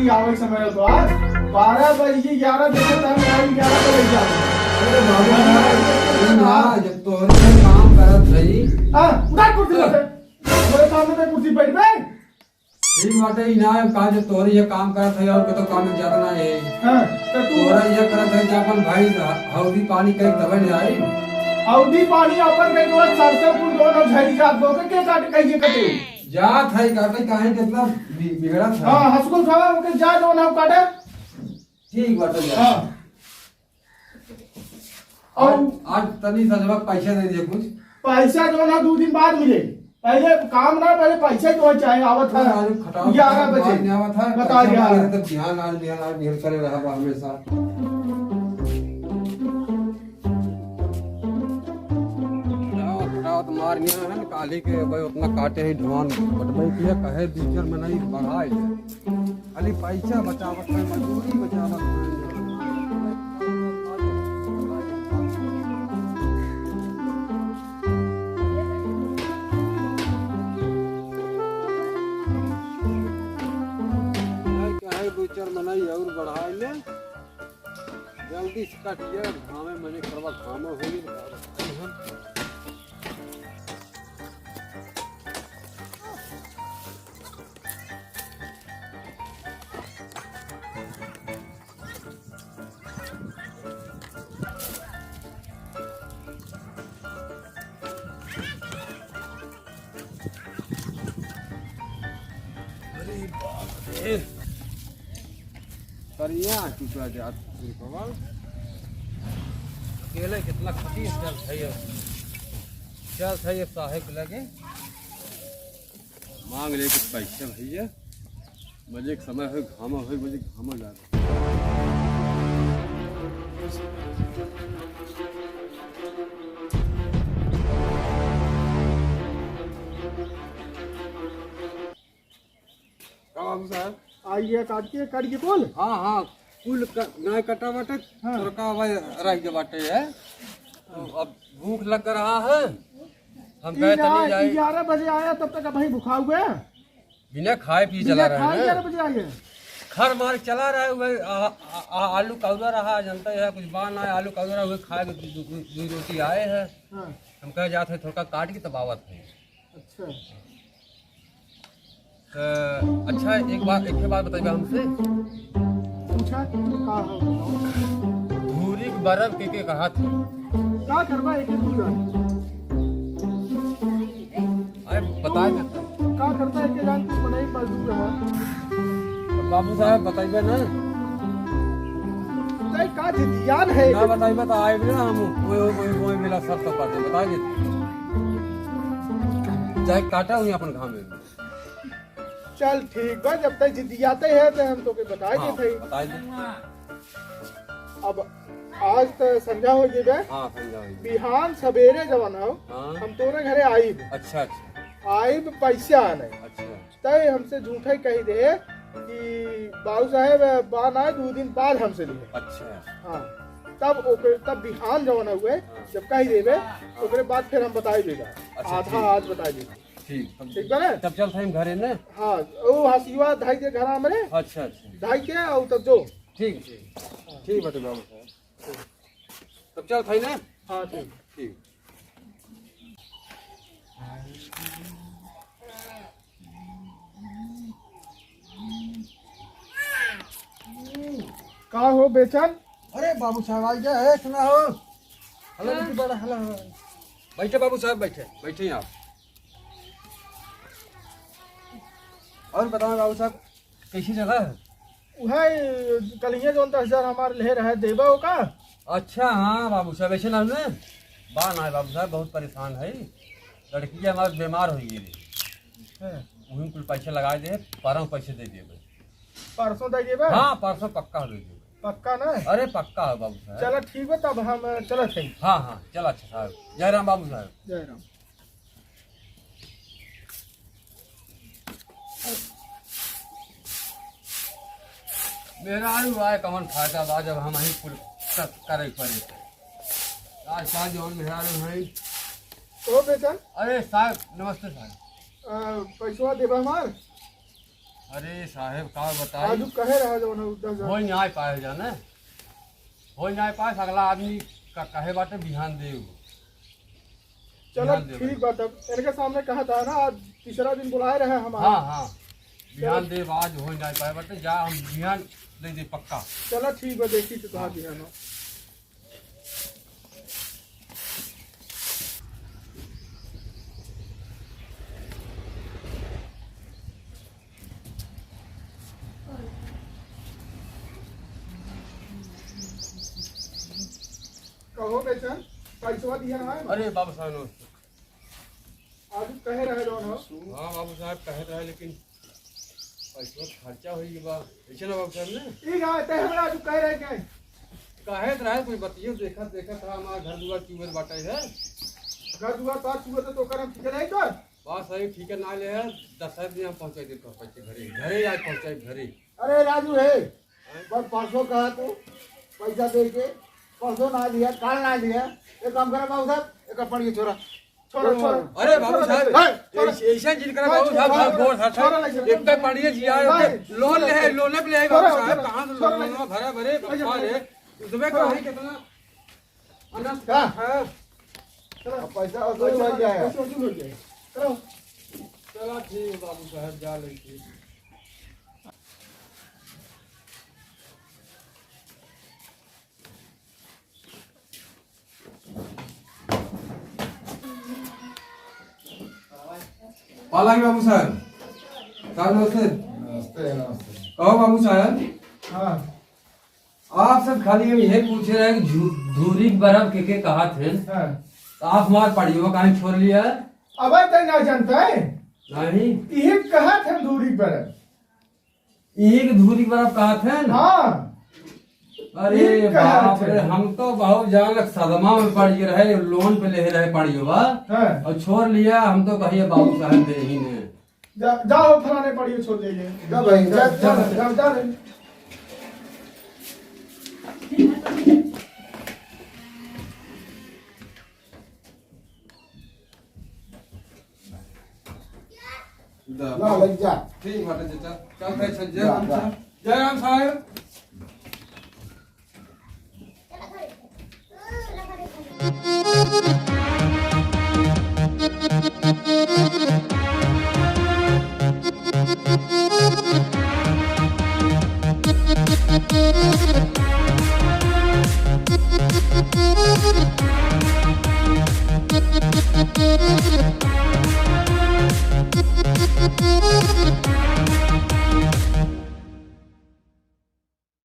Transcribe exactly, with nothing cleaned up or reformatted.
आवे समय तो आज बारह बजे, ग्यारह बजे तक, टाइम ग्यारह बजे जाओ। अरे बाबू, ये ना, जब तोहरे से काम करत रही। हाँ, उधर कुर्सी तो बैठ। मेरे सामने पे कुर्सी बैठ बे। ठीक बाटे, ई ना, का जब तोहरे ये काम करत है और के तो काम ज्यादा ना है। हाँ, तो तू तोहरा ये करत है कि अपन भाई ह-, हौदी पानी कहीं तबे ले आई। हौदी पानी अपन कहीं तो सरसों फूल दो ना झरी जात दो के, के काट कहीं के कटे। जात है, काटे काहे कितना बि-, बिगड़त है। हाँ, हसुल खावा, ओके जा, जौन हम काटे। ठीक बाटे, जा। हाँ। आज, और आज तनी संजवा पैसा दे दिया कुछ। पैसा जौन है, दो दिन बाद मिले। पहले काम ना, पहले पैसा ही तो चाहे, आवत है। अरे, खटाओ, ग्यारह बजे। बाद में आवत है, बता पैसा दिया। मांगे तो बिहान, आज बिहान, आज बिहान करे रहा बा हमेशा। खटाओ, खटाओ तो मार निया है, काली के भाई उतना काटे ही ढोन, बटबई किया कहे दीजर में नहीं बढ़ाए। खाली पैसा बचावत है, मजदूरी बचावत है। नहीं कहे दो चार मनई और बढ़ाए ले, जल्दी से कट गया, घामे मने करवा घामे होई। अरे बाप रे। करिया टूटा जात पुरकवा। अकेले कितना खटी चल है ये। चल है ये साहेब लगे। मांग ले कुछ पैसे भैया, मजे के समय हो, घामा हो, मजे घामा जा। का बाबू साहब? आइए, काट के, काट के बोल। हाँ, हाँ, कुल क-, नाय कटा बाटे, हाँ। थोड़का भाई रह गया बाटे है। तो अब भूख लग रहा है, हम ई कहे जा, तनी जाए। ग्यारह बजे आया, तब तक अबहीं भुखाउ गया। बिना खाए पिए बिना चला रहे खाए हैं। ग्यारह बजे आए। खर मार चला रहे, वही आ, आ, आ, आलू कौरा रहा, जनता है कुछ बा ना, आलू कौरा रहा, वही खाए के दू, दू, दू रोटी आए हैं। हाँ। हम कहे जात है थोड़का काट के तब आवत है। अच्छा। तो अच्छा, एक बात, एक बात बताइबा हमसे। पूछा, का हो? धूरी के बरफ के के कहा था? का करबा एक एक जान? अरे, बताए ना। का करबा एक एक जान, तू बनाई मजदूर है। बाबू साहब, बताइबा ना। तै का जिदियान है? ना बताइबा तो आइब ना हम, ओए, ओए, ओए, ओए, मिला सब, सब बातें बता दे। जाए काटा हुई अपन घाम में। चल ठीक बा, जब तक जिदियाते है तो हम तोके बताए हाँ, देत हई। बताए दे। अब आज तो संझा हो जेबे। हाँ, संझा हो जेबे। बिहान सबेरे जवन हो, हाँ। हम तोरे घरे आइब। अच्छा, अच्छा। आइब पैसा आने। अच्छा। तय हमसे झूठे कही दे कि बाबू साहेब बा ना, दो दिन बाद हमसे लिए। अच्छा। हाँ। तब ओकरे, तब बिहान जवन हुए, हाँ। जब कही देबे, हाँ। ओकरे बाद फिर हम बताई देगा। अच्छा, आधा ठीक। आज बताई देगा। ठीक, तब ठीक बा ना? तब चल हम घरे ने। हाँ, ओ हसिया धाई दे घर हमरे। अच्छा, अच्छा। धाई के आउ तब जो। ठीक, ठीक। ठीक बाटे बाबू साहब। तब चल थाई ना? हाँ, ठीक। ठीक। का हो बेचन? अरे बाबू साहब, आ गया है, सुना हो? हला हाँ। बेटी बड़ा हला हो। बैठे बाबू साहब, बैठे, बैठे आप। और बताओ बाबू साहब, कैसे चला है? उहे कलिया जौन दस हजार हमार लेहे रहे, देबा ओका? अच्छा, हाँ बाबू साहब, ऐसे ना हमने बा ना है बाबू साहब, बहुत परेशान है। लड़की हमार बीमार हो गई रही। हाँ। वहीं कुल पैसे लगा दे, परसों पैसे दे देबे। परसों दे देबे? हाँ, परसों पक्का हो देबे। पक्का ना? अरे पक्का हो बाबू साहब। चला ठीक बा, तब हम चलत हई। हाँ, हाँ, चला अच्छा साहब। जय राम बाबू साहब। जय राम। मेहरारू आए कवन फायदा बा जब हम ही कुल क-, करे पड़े। आज का जौन मेहरारू हैं। ओ बेचन। अरे साहब, नमस्ते साहब। अ, पैसवा देबा हमार? अरे साहेब, का बताई? आजू कहे रहे जवन है, दस हजार। होई नाहीं पाए जाने, होई नाहीं पाए, अगला आदमी का कहे बाटे बिहान देब। चलो बिहान देब। ठीक बा, तब इनके सामने कहा था ना, आज तीसरा दिन बुलाए रहे हमारे। हाँ, हाँ, बिहान चलो। देब, आज होई नाहीं पाए बाटे, जा हम बिहान दे दे पक्का। चलो ठीक बा, देखी तो कहा हाँ। दिया ना। कहो बेचन, पैसवा दिया ना है? अरे बाबू साहब, नमस्ते। आज कहे रहे जौन हो। हाँ बाबू साहब, कहे रहे, लेकिन पैसवा खर्चा होई गया बा। ऐसे ना बाबू साहब ने? ठीक है, ते हमरा आज कहे रहे क्या? कहे तो रहे, कुछ बतियो देखत, देखत रहा, हमारा घर दुआर चुअत बाटे है। घर दुआर बात चुअत है तो ओकर हम ठीक नहीं कर। बात सही, ठीक है ना ले है, दस दिन हम पहुँचा दे तोर पैसे घरे, घरे आज पहुँचाई घरे। अरे राजू है, हैं? पर परसों कहा तू पैसा दे के, परसों ना लिया, काल ना लिया। एक काम करा बाबू साहब, एक पढ़िए छोरा। छोरा, छोरा। अरे बाबू साहब, है, छोरा। ऐसे, ऐसे जिन करा बाबू साहब, छोरा, बहुत हट है। छोरा, छोरा। एक तो पढ़िए जी आए, नहीं। लोन ले है, लोन पे ले है बाबू साहब, कहाँ से लोन भरा भरे, बाबा रे, उसमें का है कितना? अनंत का? हाँ। चलो। अब पैसा वसूल हो जाएगा। पैसा वसूल हो जाएगा। चलो। चला ठीक है बाबू साहब, जा लेके। पाला ही बाबू साहब। साहब नमस्ते। नमस्ते, नमस्ते। कहो बाबू साहब। हाँ। आप सब खाली हम यही पूछे रहे कि झू-, धूरी के बरफ के के कहा थे? हाँ। तो आप हमार पढ़ियो काहे छोड़ लिया? अबे तै ना जानता है? नहीं। ये कहा थे धूरी के बरफ। एक धूरी के बरफ कहा थे ना? हाँ। अरे ये कहा बाप थे? रे, हम तो बहुत जान सदमा में पड़ गए रहे, लोन पे ले रहे पढ़ियो बा। हाँ। और छोड़ लिया, हम तो कहिए बाबू साहब दे ही ने। जा, जाओ फलाने पढ़िए छोड़ दीजिए। जा भाई, जा, जा, जा, जा। जा, जा रे। जा। ला, लग जा। ठीक बाटे चाचा। चल भाई, चल, जय जा, राम जा। साहब। जय राम साहब।